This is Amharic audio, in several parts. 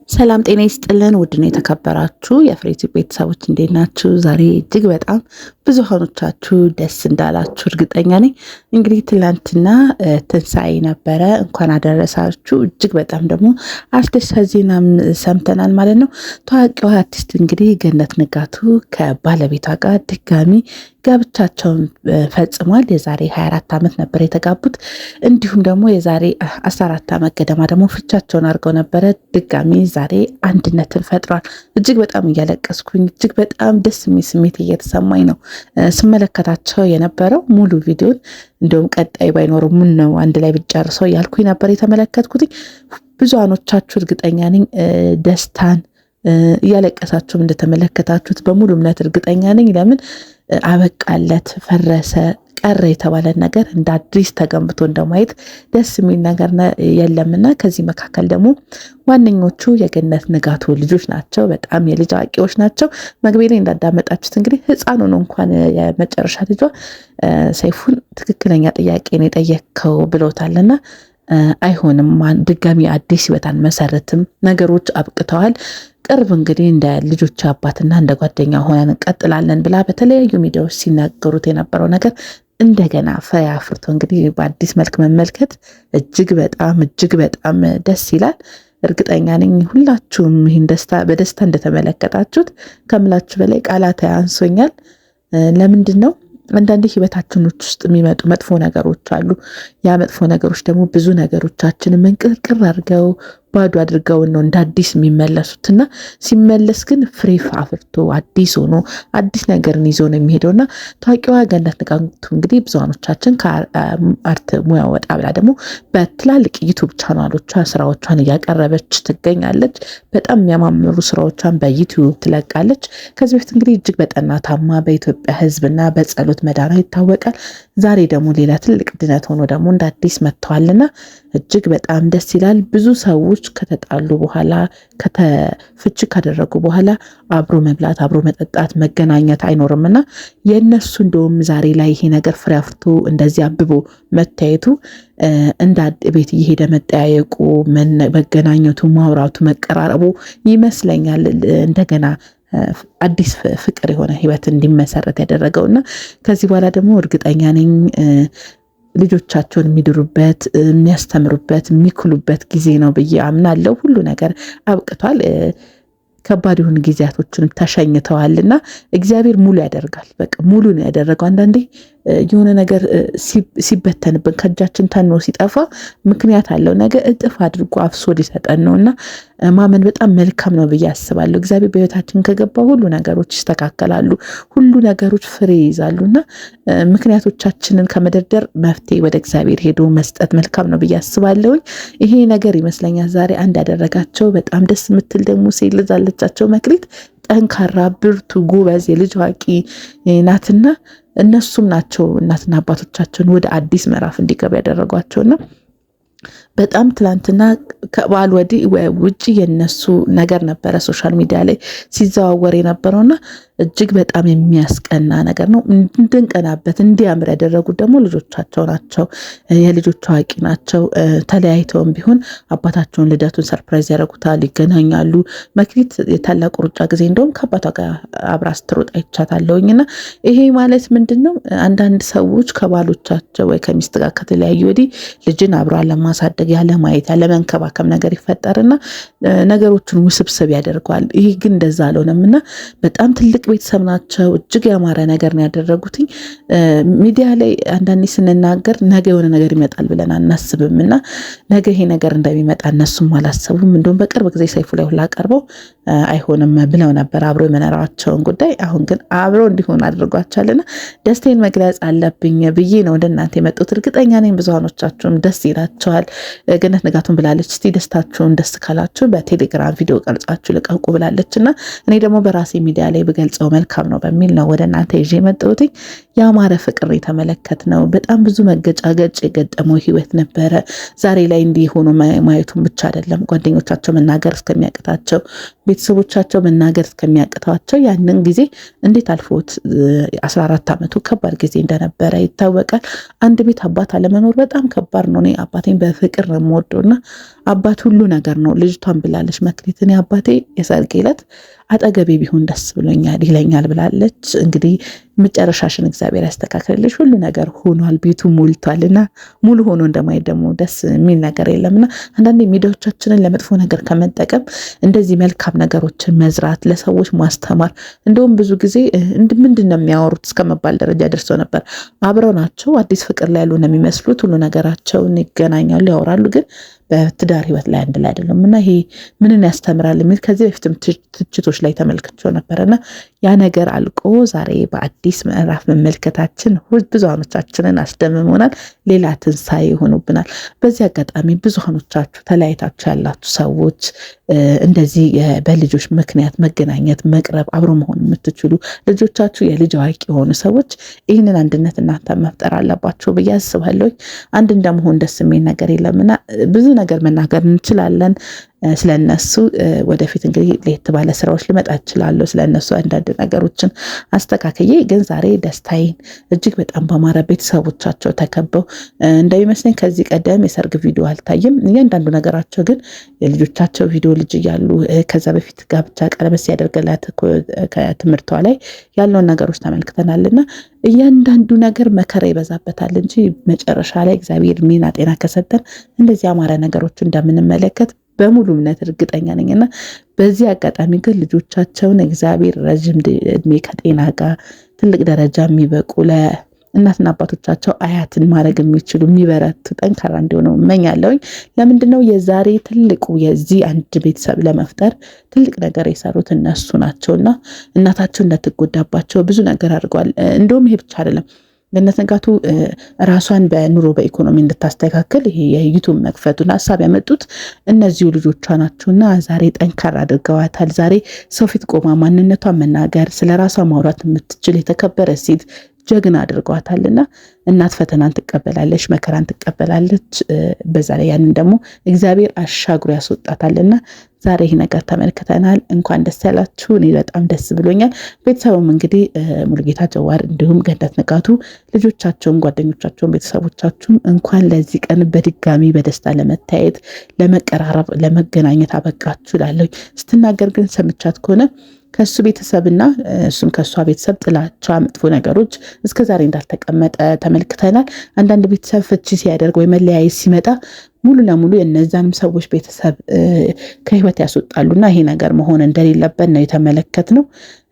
ሰላም ጤና ይስጥልን። ውድና የተከበራችሁ የፍሬ ቤተሰቦች እንዴት ናችሁ? ዛሬ እጅግ በጣም ብዙሃኖቻችሁ ደስ እንዳላችሁ እርግጠኛ ነኝ። እንግዲህ ትላንትና ትንሣኤ ነበረ፣ እንኳን አደረሳችሁ። እጅግ በጣም ደግሞ አስደሳች ዜናም ሰምተናል ማለት ነው። ታዋቂዋ አርቲስት እንግዲህ ገነት ንጋቱ ከባለቤቷ ጋር ድጋሚ ጋብቻቸውን ፈጽሟል። የዛሬ 24 ዓመት ነበር የተጋቡት። እንዲሁም ደግሞ የዛሬ 14 ዓመት ገደማ ደግሞ ፍቻቸውን አድርገው ነበረ። ድጋሚ ዛሬ አንድነትን ፈጥሯል። እጅግ በጣም እያለቀስኩኝ፣ እጅግ በጣም ደስ የሚል ስሜት እየተሰማኝ ነው ስመለከታቸው የነበረው ሙሉ ቪዲዮን። እንደውም ቀጣይ ባይኖረው ምን ነው አንድ ላይ ብጨርሰው እያልኩኝ ነበር የተመለከትኩት። ብዙኖቻችሁ እርግጠኛ ነኝ ደስታን እያለቀሳችሁም እንደተመለከታችሁት በሙሉ እምነት እርግጠኛ ነኝ። ለምን አበቃለት፣ ፈረሰ፣ ቀረ የተባለ ነገር እንደ አዲስ ተገንብቶ እንደማየት ደስ የሚል ነገር የለምና ከዚህ መካከል ደግሞ ዋነኞቹ የገነት ንጋቱ ልጆች ናቸው። በጣም የልጅ አዋቂዎች ናቸው። መግቢያ ላይ እንዳዳመጣችሁት እንግዲህ ሕፃኑ ነው እንኳን የመጨረሻ ልጇ ሰይፉን ትክክለኛ ጥያቄ ነው የጠየቅከው ብሎታልና አይሆንም፣ ድጋሚ አዲስ ህይወት አንመሰርትም፣ ነገሮች አብቅተዋል ቅርብ እንግዲህ እንደ ልጆች አባትና እንደ ጓደኛ ሆነን እንቀጥላለን ብላ በተለያዩ ሚዲያዎች ሲናገሩት የነበረው ነገር እንደገና ፍሬ አፍርቶ እንግዲህ በአዲስ መልክ መመልከት እጅግ በጣም እጅግ በጣም ደስ ይላል። እርግጠኛ ነኝ ሁላችሁም ይህን ደስታ በደስታ እንደተመለከታችሁት ከምላችሁ በላይ ቃላት ያንሶኛል። ለምንድን ነው አንዳንዴ ህይወታችን ውስጥ የሚመጡ መጥፎ ነገሮች አሉ። ያ መጥፎ ነገሮች ደግሞ ብዙ ነገሮቻችንን መንቅርቅር አድርገው ባዶ አድርገውን ነው እንደ አዲስ የሚመለሱትና ሲመለስ ግን ፍሬ አፍርቶ አዲስ ሆኖ አዲስ ነገርን ይዞ ነው የሚሄደውና ታዋቂዋ ገነት ንጋቱ እንግዲህ ብዙሃኖቻችን ከ art ሙያ ወጣ ብላ ደግሞ በትላልቅ YouTube ቻናሎቿ ስራዎቿን እያቀረበች ትገኛለች። በጣም የሚያማምሩ ስራዎቿን በ YouTube ትለቃለች። ከዚህ በፊት እንግዲህ እጅግ በጠና ታማ በኢትዮጵያ ሕዝብና በጸሎት መዳኗ ይታወቃል። ዛሬ ደግሞ ሌላ ትልቅ ድነት ሆኖ ደግሞ እንደ አዲስ መጥተዋልና እጅግ በጣም ደስ ይላል። ብዙ ሰዎች ከተጣሉ በኋላ ፍቺ ካደረጉ በኋላ አብሮ መብላት፣ አብሮ መጠጣት፣ መገናኘት አይኖርም እና የእነሱ እንደውም ዛሬ ላይ ይሄ ነገር ፍሬ አፍርቶ እንደዚህ አብቦ መታየቱ እንደ ቤት እየሄደ መጠያየቁ፣ መገናኘቱ፣ ማውራቱ፣ መቀራረቡ ይመስለኛል እንደገና አዲስ ፍቅር የሆነ ህይወት እንዲመሰረት ያደረገው እና ከዚህ በኋላ ደግሞ እርግጠኛ ነኝ ልጆቻቸውን የሚድሩበት፣ የሚያስተምሩበት፣ የሚክሉበት ጊዜ ነው ብዬ አምናለሁ። ሁሉ ነገር አብቅቷል። ከባድ የሆኑ ጊዜያቶችንም ተሸኝተዋልና እግዚአብሔር ሙሉ ያደርጋል። በቃ ሙሉ ነው ያደረገው። አንዳንዴ የሆነ ነገር ሲበተንብን ከእጃችን ተኖ ሲጠፋ ምክንያት አለው። ነገ እጥፍ አድርጎ አፍሶ ሊሰጠን ነው እና ማመን በጣም መልካም ነው ብዬ አስባለሁ። እግዚአብሔር በሕይወታችን ከገባ ሁሉ ነገሮች ይስተካከላሉ፣ ሁሉ ነገሮች ፍሬ ይይዛሉ እና ምክንያቶቻችንን ከመደርደር መፍትሄ ወደ እግዚአብሔር ሄዶ መስጠት መልካም ነው ብዬ አስባለሁኝ። ይሄ ነገር ይመስለኛል ዛሬ አንድ ያደረጋቸው። በጣም ደስ የምትል ደግሞ ሴት ልጅ አለቻቸው መክሊት፣ ጠንካራ፣ ብርቱ፣ ጎበዝ የልጅ አዋቂ ናትና እነሱም ናቸው እናትና አባቶቻቸውን ወደ አዲስ ምዕራፍ እንዲገቡ ያደረጓቸውና በጣም ትላንትና ከበዓል ወዲህ ውጭ የነሱ ነገር ነበረ social media ላይ ሲዘዋወር የነበረውና እጅግ በጣም የሚያስቀና ነገር ነው። እንድንቀናበት እንዲያምር ያደረጉት ደግሞ ልጆቻቸው ናቸው። የልጆቹ አዋቂ ናቸው። ተለያይተውም ቢሆን አባታቸውን ልደቱን surprise ያደረጉታል፣ ይገናኛሉ። መክሊት የታላቁ ሩጫ ጊዜ እንደውም ከአባቷ ጋር አብራ ስትሮጥ አይቻታለሁኝ። እና ይሄ ማለት ምንድን ነው? አንዳንድ ሰዎች ከባሎቻቸው ወይ ከሚስት ጋር ከተለያዩ ወዲህ ልጅን አብሮ አለማሳደግ፣ ያለማየት፣ ያለመንከባከብ ነገር ይፈጠርና ነገሮችን ውስብስብ ያደርገዋል። ይህ ግን እንደዛ አልሆነም እና በጣም ትልቅ ቤተሰብ ናቸው። እጅግ ያማረ ነገር ነው ያደረጉትኝ። ሚዲያ ላይ አንዳንዴ ስንናገር ነገ የሆነ ነገር ይመጣል ብለን አናስብም እና ነገ ይሄ ነገር እንደሚመጣ እነሱም አላሰቡም። እንደውም በቅርብ ጊዜ ሰይፉ ላይ ሁላ ቀርበው አይሆንም ብለው ነበር አብሮ የመኖራቸውን ጉዳይ። አሁን ግን አብሮ እንዲሆን አድርጓቸዋልና ደስታዬን መግለጽ አለብኝ ብዬ ነው ወደ እናንተ የመጡት። እርግጠኛ ነኝ ብዙሃኖቻችሁም ደስ ይላቸዋል። ገነት ንጋቱን ብላለች፣ እስቲ ደስታችሁን ደስ ካላችሁ በቴሌግራም ቪዲዮ ቀርጻችሁ ልቀቁ ብላለች እና እኔ ደግሞ በራሴ ሚዲያ ላይ ብገልጸው መልካም ነው በሚል ነው ወደ እናንተ ይዤ የመጣሁት። ያማረ ፍቅር የተመለከት ነው። በጣም ብዙ መገጫገጭ የገጠመው ህይወት ነበረ። ዛሬ ላይ እንዲህ ሆኖ ማየቱን ብቻ አይደለም ጓደኞቻቸው መናገር እስከሚያቅታቸው፣ ቤተሰቦቻቸው መናገር እስከሚያቅታቸው ያንን ጊዜ እንዴት አልፎት 14 ዓመቱ ከባድ ጊዜ እንደነበረ ይታወቃል። አንድ ቤት አባት አለመኖር በጣም ከባድ ነው። እኔ አባቴን በፍቅር ነው የምወደው እና አባት ሁሉ ነገር ነው። ልጅቷን ብላለች መክሊት፣ እኔ አባቴ የሰርጌ ዕለት አጠገቤ ቢሆን ደስ ብሎኛል ይለኛል ብላለች። እንግዲህ መጨረሻሽን እግዚአብሔር ያስተካክልልሽ። ሁሉ ነገር ሆኗል፣ ቤቱ ሞልቷል እና ሙሉ ሆኖ እንደማየት ደግሞ ደስ የሚል ነገር የለምና አንዳንዴ ሚዲያዎቻችንን ለመጥፎ ነገር ከመጠቀም እንደዚህ መልካም ነገሮችን መዝራት፣ ለሰዎች ማስተማር፣ እንደውም ብዙ ጊዜ ምንድን ነው የሚያወሩት እስከመባል ደረጃ ደርሰው ነበር። አብረው ናቸው፣ አዲስ ፍቅር ላይ ያሉ ነው የሚመስሉት። ሁሉ ነገራቸውን ይገናኛሉ፣ ያወራሉ ግን በትዳር ህይወት ላይ አንድ ላይ አይደለም እና ይሄ ምንን ያስተምራል የሚል ከዚህ በፊትም ትችቶች ላይ ተመልክቼው ነበር እና ያ ነገር አልቆ ዛሬ በአዲስ ምዕራፍ መመልከታችን ብዙሃኖቻችንን አስደምሞናል። ሌላ ትንሣኤ ይሆኑብናል። በዚህ አጋጣሚ ብዙሃኖቻችሁ ተለያይታችሁ ያላችሁ ሰዎች እንደዚህ በልጆች ምክንያት መገናኘት፣ መቅረብ፣ አብሮ መሆን የምትችሉ ልጆቻችሁ የልጅ አዋቂ የሆኑ ሰዎች ይህንን አንድነት እናንተ መፍጠር አለባቸው ብዬ አስባለሁ። አንድ እንደመሆን ደስ የሚል ነገር የለምና ብዙ ነገር መናገር እንችላለን ስለነሱ። ወደፊት እንግዲህ ለየት ባለ ስራዎች ልመጣ እችላለሁ። ስለነሱ አንዳንድ ነገሮችን አስተካክዬ፣ ግን ዛሬ ደስታዬን እጅግ በጣም በአማረ ቤተሰቦቻቸው ተከበው እንደሚመስለኝ ከዚህ ቀደም የሰርግ ቪዲዮ አልታየም። እያንዳንዱ ነገራቸው ግን የልጆቻቸው ቪዲዮ ልጅ እያሉ ከዛ በፊት ጋብቻ ቀለበት ሲያደርግላት ከትምህርቷ ላይ ያለውን ነገሮች ተመልክተናልና እያንዳንዱ ነገር መከራ ይበዛበታል እንጂ መጨረሻ ላይ እግዚአብሔር ሚና ጤና ከሰጠን እንደዚህ ያማረ ነገሮች እንደምንመለከት በሙሉ እምነት እርግጠኛ ነኝና በዚህ አጋጣሚ ግን ልጆቻቸውን እግዚአብሔር ረዥም እድሜ ከጤና ጋር ትልቅ ደረጃ የሚበቁ ለእናትና አባቶቻቸው አያትን ማድረግ የሚችሉ የሚበረቱ ጠንካራ እንዲሆኑ እመኛለሁኝ። ለምንድን ነው የዛሬ ትልቁ የዚህ አንድ ቤተሰብ ለመፍጠር ትልቅ ነገር የሰሩት እነሱ ናቸውና እናታቸው እንዳትጎዳባቸው ብዙ ነገር አድርገዋል። እንደውም ይሄ ብቻ አይደለም። ገነት ንጋቱ ራሷን በኑሮ በኢኮኖሚ እንድታስተካክል ይሄ የዩቱብ መክፈቱን ሀሳብ ያመጡት እነዚሁ ልጆቿ ናቸውና ዛሬ ጠንካራ አድርገዋታል። ዛሬ ሰው ፊት ቆማ ማንነቷን መናገር ስለ ራሷ ማውራት የምትችል የተከበረ ሴት ጀግና አድርገዋታልና እናት ፈተናን ትቀበላለች፣ መከራን ትቀበላለች። በዛ ላይ ያንን ደግሞ እግዚአብሔር አሻግሮ ያስወጣታልና ዛሬ ይህ ነገር ተመልክተናል። እንኳን ደስ ያላችሁ። እኔ በጣም ደስ ብሎኛል። ቤተሰቡም እንግዲህ ሙሉጌታ ጀዋር እንዲሁም ገነት ንጋቱ ልጆቻቸውን፣ ጓደኞቻቸውን፣ ቤተሰቦቻችሁም እንኳን ለዚህ ቀን በድጋሚ በደስታ ለመታየት፣ ለመቀራረብ፣ ለመገናኘት አበቃችሁ እላለሁ። ስትናገር ግን ሰምቻት ከሆነ ከእሱ ቤተሰብና እሱም ከእሷ ቤተሰብ ጥላቻ፣ መጥፎ ነገሮች እስከ ዛሬ እንዳልተቀመጠ ተመልክተናል። አንዳንድ ቤተሰብ ፍቺ ሲያደርግ ወይ መለያየት ሲመጣ ሙሉ ለሙሉ የእነዛንም ሰዎች ቤተሰብ ከህይወት ያስወጣሉና ይሄ ነገር መሆን እንደሌለበት ነው የተመለከትነው።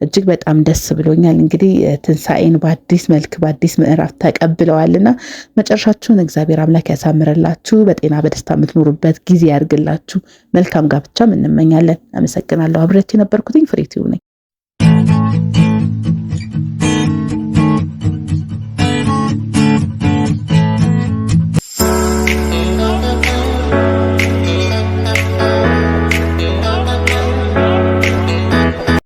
እጅግ በጣም ደስ ብሎኛል። እንግዲህ ትንሣኤን በአዲስ መልክ በአዲስ ምዕራፍ ተቀብለዋልና መጨረሻችሁን እግዚአብሔር አምላክ ያሳምርላችሁ። በጤና በደስታ የምትኖሩበት ጊዜ ያድርግላችሁ። መልካም ጋብቻም እንመኛለን። አመሰግናለሁ። አብሬያችሁ የነበርኩትኝ ፍሬ ነኝ።